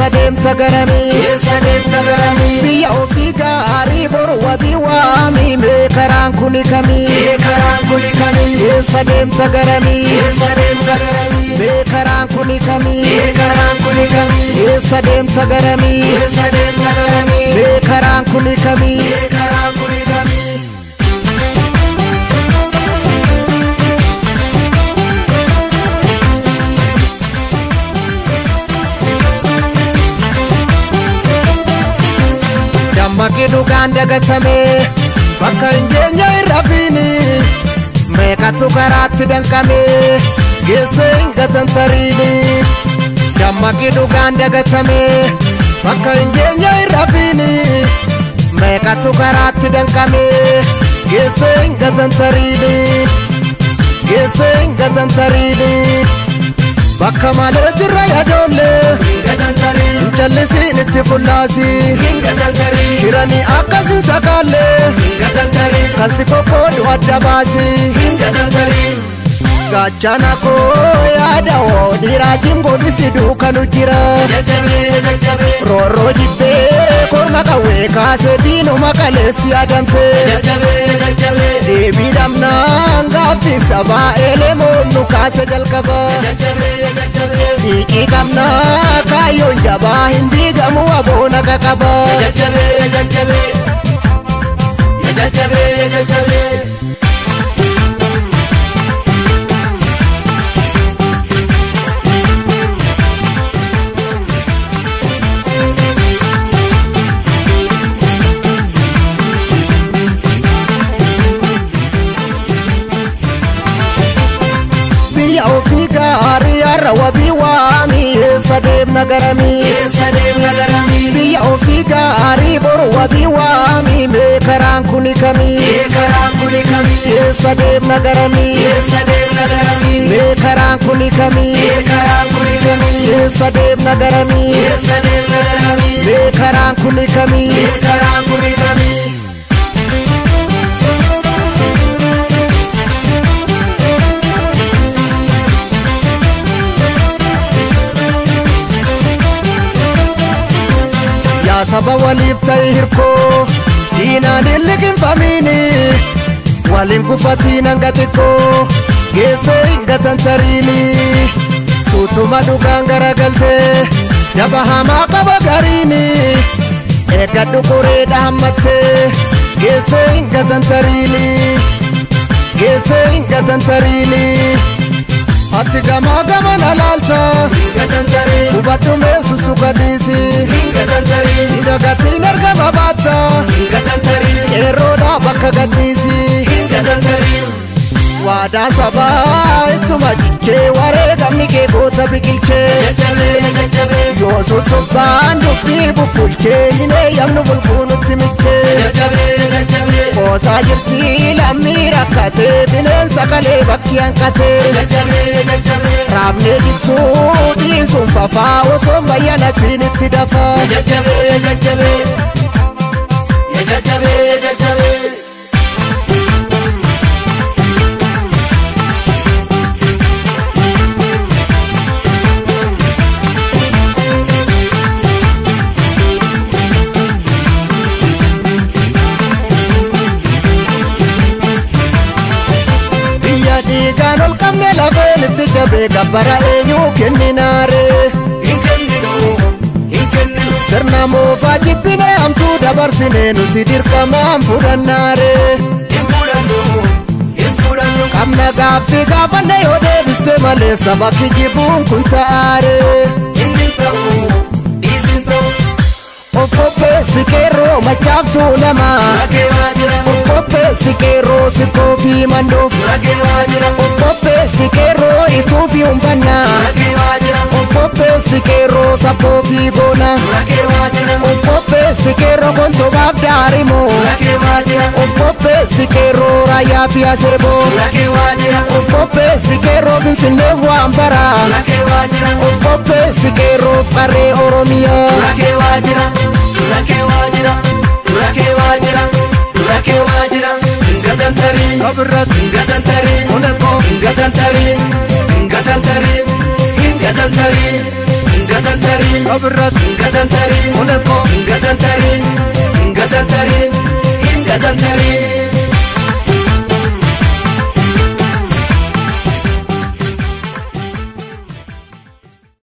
Eessa deemta garamii? Eessa deemta garamii? Biyya ofii gaarii boru wabii waamii mee karaan kuni kamii? Mee karaan kuni kamii? Eessa deemta garamii? Eessa deemta garamii? Mee karaan kuni kamii? Mee karaan kuni kamii? Eessa deemta garamii? Eessa deemta garamii? Mee karaan kuni kamii? Mee karaan kuni kamii? Dammaqii dhugaan dagatame bakka hin geenye hin rafiini meeqatu karaatti danqame geesse hin gatantariini. Dammaqii dhugaan dagatame bakka hin geenye hin rafiini meeqatu karaatti danqame geesse hin gatantariini. Geesse hin gatantariini. Bakka malee jirra yaadoolee Hin gatantariin. Hin itti fullaasi. Hin gatantariin. Hiranii akkasin sakaalee Hin gatantariin. Kan si qoqqoodu adda baasi. Hin gatantariin. Gaachana koo yaada hoo dhiiraa jimboodhisi duukanu jira. Jajjabee jajjabee. Roorroo jibbee korma qawwee kaasee diinuma kaleessi adamsee. Jajjabee jajjabee. Deebii dhabnaan gaaffii sabaa elemoon nu kaase jalqaba. Jajjabee jajjabee. Xiiqii qabnaa kaayyoon jabaa hin diigamu aboona qaqaba. Jajjabee jajjabee. Jajjabee jajjabee. Biyya ofii gaarii har'a wabii waamii eessa deemna garamii? Eessa deemna garamii? Biyya ofii gaarii boru wabii waamii mee karaan kuni kamii? Mee karaan kuni kamii? Eessa deemna garamii? Eessa deemna garamii? Mee karaan kuni kamii? Mee karaan kuni kamii? Eessa deemna garamii? Eessa deemna garamii? Mee karaan kuni kamii? Mee karaan kuni kamii? Yaa saba waliif ta'e hirkoo diinaan hin liqimfamiini waliin gufatiin hanga xiqqoo geesse hin gatantariini suutuma dhugaan garagaltee daba hamaa qaba gariini eeggadhu qoreedha hammattee geesse hin gatantariini geesse hin gatantariini. Ati gamaa gamana laalta Hin gatantariin. hubadhu meessu sugadhiisi. Hin gatantariin. Dagatiin argama baatta Hin gatantariin. qeerroodha bakka gadhiisi. Hin gatantariin. Waadaa sabaa ittuma jikkee wareegamni kee goota biqilchee. Jajjabee jajjabee. Yoo sossobbaan dubbii bubbulchee hin eeyyamnu bulbuu nutti michee. Jajjabee jajjabee. Qoosaa jirti lammii rakkatee bineensa kalee bakki hanqatee. Jajjabee jajjabee. Raabnee jigsuu dhiisuun fafaa osoo bayyanatiin itti dafaa. Jajjabee jajjabee. Jajjabee jajjabee. Biyya dhiigaan ol qabne lafeen itti jabee gabbara eenyuu kenninaare. Hin kenninu. Hin kenninu. Sirna moofaa jibbine hamtuu dabarsine nuti dirqamaan fudhannaare. Hin fudhannu. Hin fudhannu. Qabna gaaffii gaafanne yoo deebiste malee saba kijibuun kun ta'aare. Inni hin ta'u. Dhiisi hin ta'u. Of qopheessi qeerroo machaaftuu lama. Rakee waa jira. Of qopheessi qeerroo sikkoo fi mandoo. Rakee waa jira. Of qopheessi qeerroo ituu fi humbannaa. Rakee waa jira. Of qopheessi qeerroo sabboo fi goona. Rakee waa jira. Of qopheessi qeerroo gontobaaf daarimoo. Rakee waa jira. Of qopheessi qeerroo raayyaa fi aseeboo. Rakee waa jira. Of qopheessi qeerroo finfinneef waan baraa. Rakee waa jira. Of qopheessi qeerroof qarree Oromiyaa. Rakee waa jira. Rakee waa jira. Rakee waa jira. Rakee waa jira. Hin gatantariin. Kabirratti Hin gatantariin. Olekoo Hin gatantariin. Hin gatantariin. Hin gatantariin. Hin gatantariin. Hingatantariin. Kabirratti. Hingatantariin. Olekoo. Hingatantariin. Hingatantariin. Hingatantariin.